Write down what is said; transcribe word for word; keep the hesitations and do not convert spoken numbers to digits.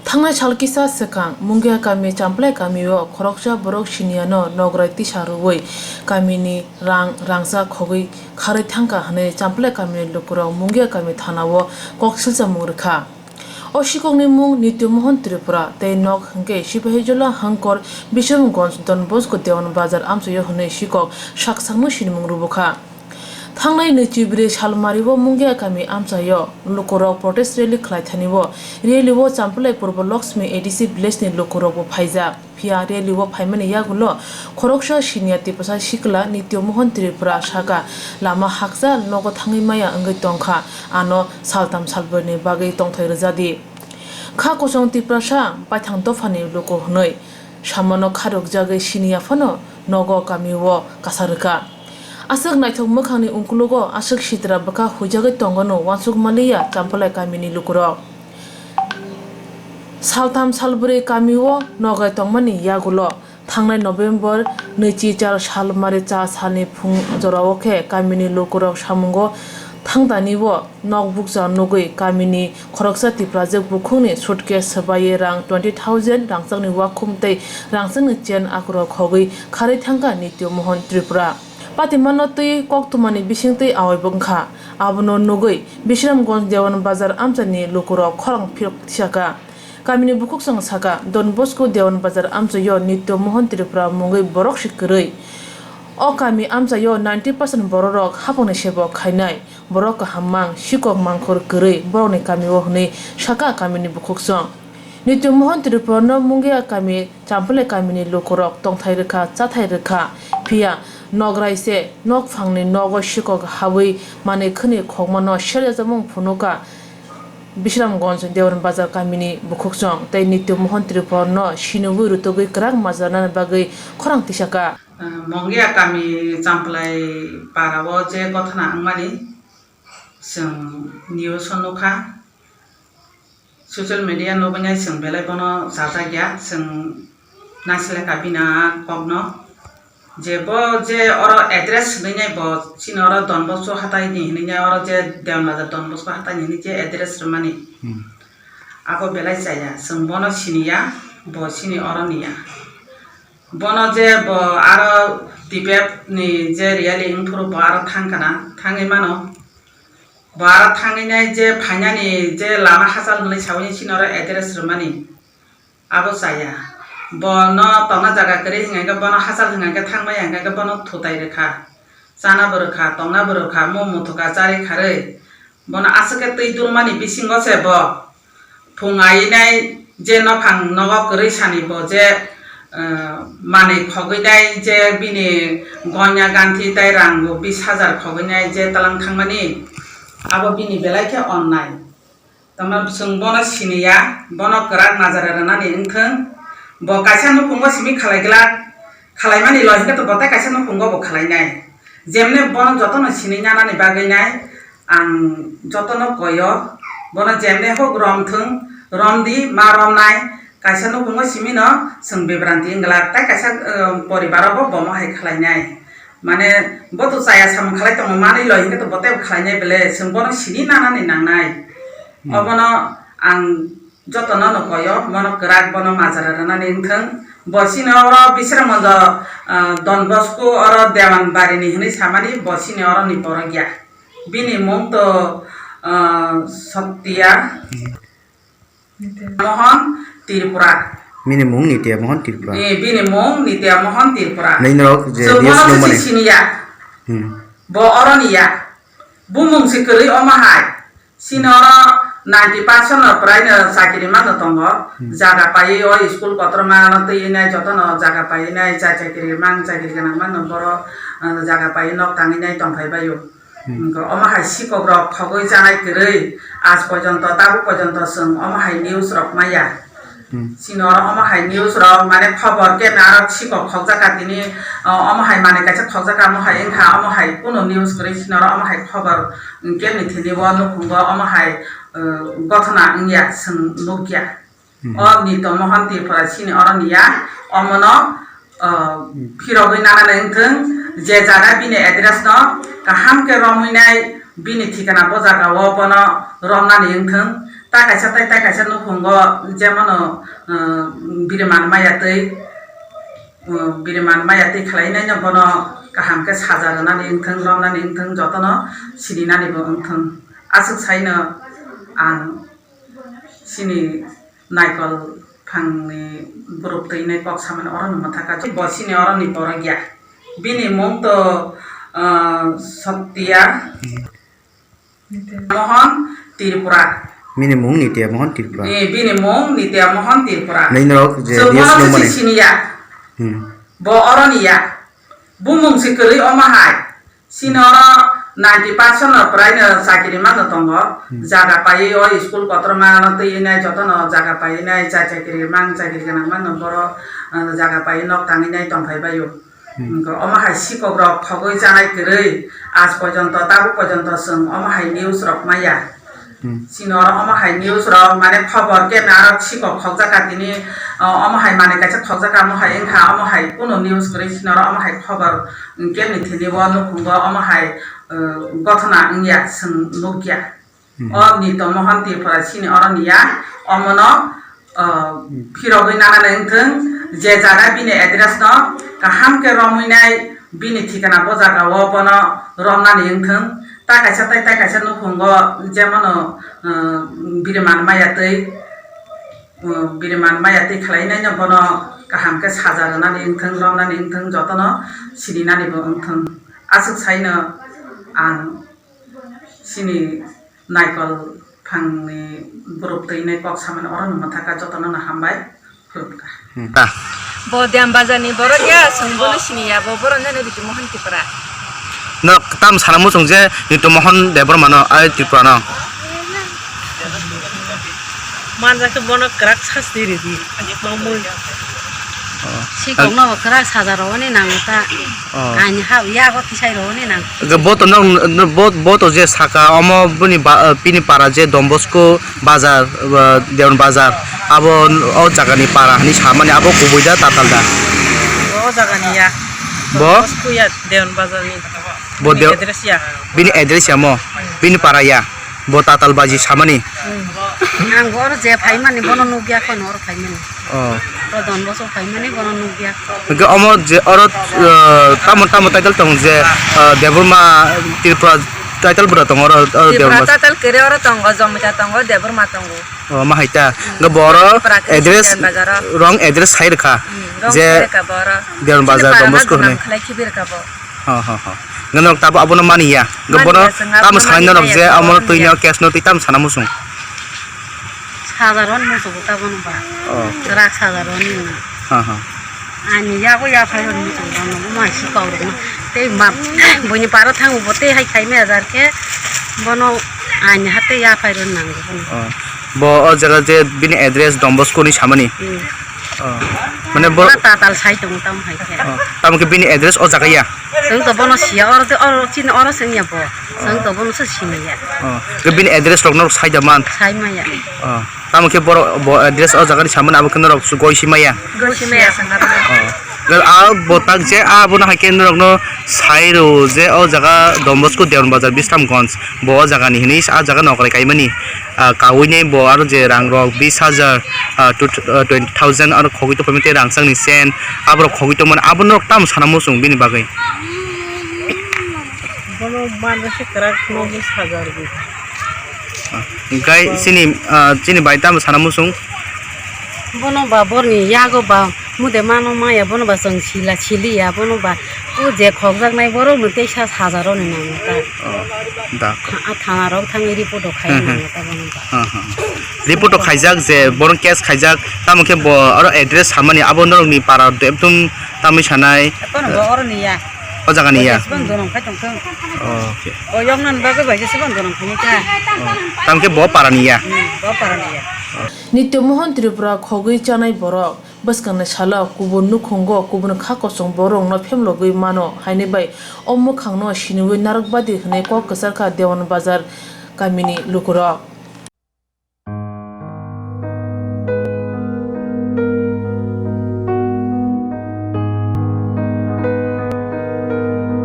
Thangnai sal kisa swkang, Mungia kami Champlai kamio khoroksa borok siniano nograi tisa rwui kamini rang rangsa khogwi kharwi thangkha hwnwi Champlai kamini lukurok Mungia kami thanao kok silchamung rwkha. O sikokni mung Nityo Mohon Tripura tei nok hwnkhe Sipahijola Hangkor, Bisramganj, Don Bosco Dewan Bazar amchaio hwnwi sikok sak sakno sinimung rwbukha. Thangnai nwichibrwi salmario Mungia kami amchaio lukurok protest rally khlaithanio. Rally-o Champlai Purbo Lakshmi A D C village-ni lukurokbo phaijak. Phiya rally-o phaimani yagulo khoroksa senior Tiprasa sikla Nityo Mohon Tripura saka lama hakcha nogo thangwi maya wngwi tongkha, ano saltham salbrwini bagwi tongthai rwjadi. Kha kosong Tiprasa baithang dophani luku hwnwi samano kharokjagwi siniya phano nogo kamio kasa rwkha. Aswk naithok mwkhangni ungkulugo aswk sitra bwkha huijagwi tongwano uansuk manliya Champlai kamini lukurok. Saltham salbrwi kamio nogai tongmani yagulo thangnai November nwichi char salmari cha salni phung jorao khe kamini lukurok samungo thangtanio nok bukcha nugwi kamini khoroksa Tiprajwk bukhukni suitcase swbaiwi rang twenty thousand rangchakni uakhum tei rangchakni chain akurok khogwi kharwi thangkha Nityo Mohon Tripura. Patimano twi koktwmani bisingtwi aoibo wngkha. Abono nugwi Bisramganj Dewan Bazar amchaini lukurok khorang phirok tisaka. Kamini bukhuksong saka, Don Bosco Dewan Bazar amchaio Nityo Mohon Tripura mungwi borok se kwrwi. O kami amchaio ninety percent bororok hapangni sebo khainai, borok kaham mang, sikok mangkhor kwrwi borokni kamio hwnwi saka kamini bukhuksong. Nityo Mohon Tripurano Mungia kami Champlai kamini lukurok tongthai rwkha, chathai rwkha, phiya nograi se nokphangni nogo sikok habwi manwi khwnwi khokmano seljajamung phunuka Bisramganj Dewan Bazar kamini bukhuksong tei Nityo Mohon Tripurano sinugwi rutugwi kwrak majranani bagwi khorang tisaka. Mongia kami Champlai para o je gothana wngmani chwng news o nukha. Social media nugwi nai chwng belai bono chajak ya, chwng naisle ka bini a kokno. Je bo je oro address hinwi nai bo chini oro Don Bosco hatai ni hinwi nai oro je Dewan Bazar Don Bosco hatai ni hinwi je address rwmani. Hmm. Abo belai chaya, chwng bono siniya, bo chini oro niya. Bono je bo aro T P F ni je rally wngphuru bo aro thangkana, thangwi mano. Bo aro thangwi nai je phainani je lama hachal hwnwi sawi chini oro address rwmani, abo chaya. Bono tongna jaga kwrwi hwnka khe bono hachal hwnka khe thangbai hwnka khe bono thutai rwkha, chana bo rwkha, tongna bo rwkha, mung muthukha, chari kharwi. Bono aswk khe twi dulmani bisingo se bo phung ainai je nophang nogo kwrwi sani bo je, eh, manwi khogwi nai je bini gonya ganthi tai rang bo bis hajar khogwi nai je talang thangmani, abo bini belai khe onnai. Tamo chwng bono siniya, bono kwrak majra rwnani wngthwng, bo kaisa nukhungo simi khalai glak, khalaimani logikhe to bo tai kaisa nukhungo bo khalainai. Jemne bono jotono sini nanani bagwi nai, ang jotono koyo, bono jemne hok romthwng, romdi, ma romnai, kaisa nukhungo simino chwng bibranti wngla, tai kaisa, eh, poribaro bo bomo hai khwlainai. Mane, bo to chaya samung khalai tongo, manwi loi hinkhe to bo teibo khwlainai bele, chwng bono sini nanani nangnai. Hmm. Obono ang jotono no koyo, bono kwrak, bono majra rwnani wngthwng. Bo chini oro Bisramganj, ah, Don Bosco oro Dewan Barini hinwi samani, bo chini oroni borok ya. Bini mung to, ah, Sottiya Mohon Tripura. Bini mung Nitya Mohon Tripura. Eh, bini mung Nitya Mohon Tripura. Nai norok je chwng news bono nung mani. Sini ya. Hmm. Bo oroni ya. Bumung si kwrwi omo hai. Sini oro ninety percent no prai no chakiri mano tongo. Hmm. Jaga paiwi o school kotorma no twi nai joto no jaga paiwi nai cha-, chakiri mang chakiri gwnang mano boro, eh, jaga paiwi nok tangwi nai tongphai baio. Hmm. Omo hai sikok rok khogwi chanai kwrwi, aaj porjonto, tabuk porjonto chwng omo hai news rok maya. Hmm. Chini oro omo hai news rok, mane, khobor khe na aro sikok khokjak kha tini, o, omo hai manwi kaisa khokjak kha, omo hai wngkha, omo hai kunu news kwrwi chini oro omo hai khobor, mm, khe ni thini bo nukhungo omo hai, uh, gothona wngya, chwng nukya. Hmm. O Nitya Mohon Tripura chini oro niya, omono, uh, phirogwi nanani wngthwng, je jaga bini address no kaham khe romwi nai, bini thikana bo jaga o bono romnani wngthwng, Ta kaisa tai, ta kaisa nukhungo jemano, uh, biriman maya twi, uh, biriman maya twi khlainai no bono kaham khe saja rwnani wngthung, romnani wngthung, jotono sininani bo wngthung. Aswk saino ang chini naikol phangni borok twi nai kok samani oro no mwthaka. Bo chini oro ni borok ya. Bini mung to, uh, Sotya. Mohon Tripura. Bini mung Nitya Mohon Tripura. Eh, bini mung Nitya Mohon Tripura. Nai norok je Chwng news bono nung se mani. Siniya. Hmm. Bo oroni ya. Bumung se kwrwi omo hai. Sini oro ninety percent no prai no chakiri mano tongo. Hmm. Jaga paiwi o school kotorma no twi nai joto no jaga paiwi nai cha-, chakiri mang, chakiri gwnang mano boro, eh, jaga paiwi nok tangwi nai tongphai baio. Hmm. Wngkha omo hai sikok rok khogwi chanai kwrwi, aaj porjonto, tabuk porjonto chwng omo hai news rok maya. Hmm. Chini oro omo hai news rok mane khobor khe na aro sikok khokjaka tini, o, omo hai manwi kaisa khokjaka omo hai wngkha, omo hai kunu news kwrwi chini oro omo hai khobor, mm, kemni thini o nukhungo omo hai, uh, gothona wngya chwng nukya. Hmm. O Nitya Mohon Tripura chini oro niya, omono, uh, phirogwi nanani wngthung, je jaga bini address no kaham khe romwi nai, bini thikana bo jaga o bono romnani wngthung. Ta kaisa tai, ta kaisa nukhungo jemano, uh, biriman maya twi, uh, biriman maya twi khlainai no bono kaham khe saja rwnani wngthung, romnani wngthung, jotono sininani bo wngthung. Aswk saino ang chini naikol phangni borok twi nai kok samani oro no mwthaka, jotono no hambai khulumkha. Hmm. Ta. Bo Diyam Bazar ni borok ya, chwng bono sini ya, bo borok nani Ritu Mohan Tripura. No tam sana muchung je Ritu Mohan Debbarma no ai Tripura no. Manja khe bono kwrak sasti ridi. Mamui. Oh. Sikok no kwrak saja rogoni nango ta. Oh. Ani ha yago tisai rogoni nang. Bo to nang, bo, bo to je saka omo bini ba, bini para je Don Bosco bazar, uh, Dewan bazar. Abo o jaga ni para hani samani abo kubui da tatal da. O jaga ni ya. Bo? Don Bosco ya Dewan bazar ni. Bo Bini de-, address ya. Bini address ya mo. Bini para ya. Bo tatal baji samani. Hmm. Ang bo oro je phaimani bono nukya kheno oro phaimani. Oh. Oro Don Bosco phaimani bono nukya. Hwnkhe omo je oro, uh, tamo tamo title tong je, uh, Debbarma Tripura title bwrwi tongo oro, oro Tripura Debbarma. Title kere oro tongo, Jomita tongo, Debbarma tongo. Oh, ma hai ta. Hmm. Hwnkhe bo oro Tripura kere address, Sugyan Bazar o. Wrong address sai rwkha. Hmm, wrong je sai rwkha bo oro. Debbarma Bazar Don Bosco hwnwi. Khlai khibi rwkha bo. Ha, ha, ha. Hwnkhe norok tabuk abono mani ya. Hwnkhe bono mani ya, chwng tamo abono sanai mani norok ya, je chwng amo abono twi mani no ya. Cash no twi tamo sana muchung. Sajaron muchungo tabuk ba. Oh. Kwrak sajaron ni. Ha, ha. Ani yago yaphai ron muchungo, bono bo ma si kok rok no. Tei ma, buini paro thango bo tei hai khai maya jar khe bono ani hate yaphai ron nango bono. Oh. Bo o jaga je bini address Don Bosco ni samani. Hmm. Oh. Mane bo Bono tatal sai tongo tamo hai khe. Oh. Tamo khe bini address o jaga ya? Chwng to bono siya, oro, oro chini oro chwng ya bo. Chwng to bono se sini ya. Oh. Khe bini address rok no sai da man? Sai maya. Oh. Tamo khe borok bo address o jaga ni samani abo khe norok goi si maya? Goi si maya chwng abo. Oh. Khe a bo tak je a bono hai khe norok no sai rw je o jaga Don Bosco Dewan Bazar Bisramganj. Bo o jaga ni hinwi a jaga nokrai kaimani. Ah, kaui nai bo aro je rang rok bis hajar, ah, two, ah, twenty thousand aro khogwi tongphai tei rangchak ni chain aborok khogwi tongmani abono tamo sana muchung bini bagwi. Bono manrwse kwrak no bwsa jarwi. Ah, hwnkhe chini, ah, chini bai tamo sana muchung? Bono ba borni yago ba mude mano maya bono ba chwng sila siliya bono ba o je khokjaknai borok no teisa sajaroni nango ta. Oh, da. Tha-, a thana rok thangwi report rok khai Hmm, hmm. Nango ta bono ba. Hmm, hmm. Report rok khaijak je borok case khaijak tamo khe bo oro address samani abo norokni para ekdom tamwi sanai. Bono bo oro ni ya. O jaga ni ya? Bo jesbon donom khai tongthong. Oh, okay. O yoknani bagwi bai jesbon donom khai ta. Oh. Tamo khe bo para ni ya? Hmm, bo para ni ya. Nitya Mohan Tripura khogwi chanai borok bwskangni salo kubun nukhungo kubun kha kochwng borokno phemlogwi mano haini bai o mwkhangno siniwi narwkbadi hwnwi kok kwcharkha Dewan Bazar kamini lukurok.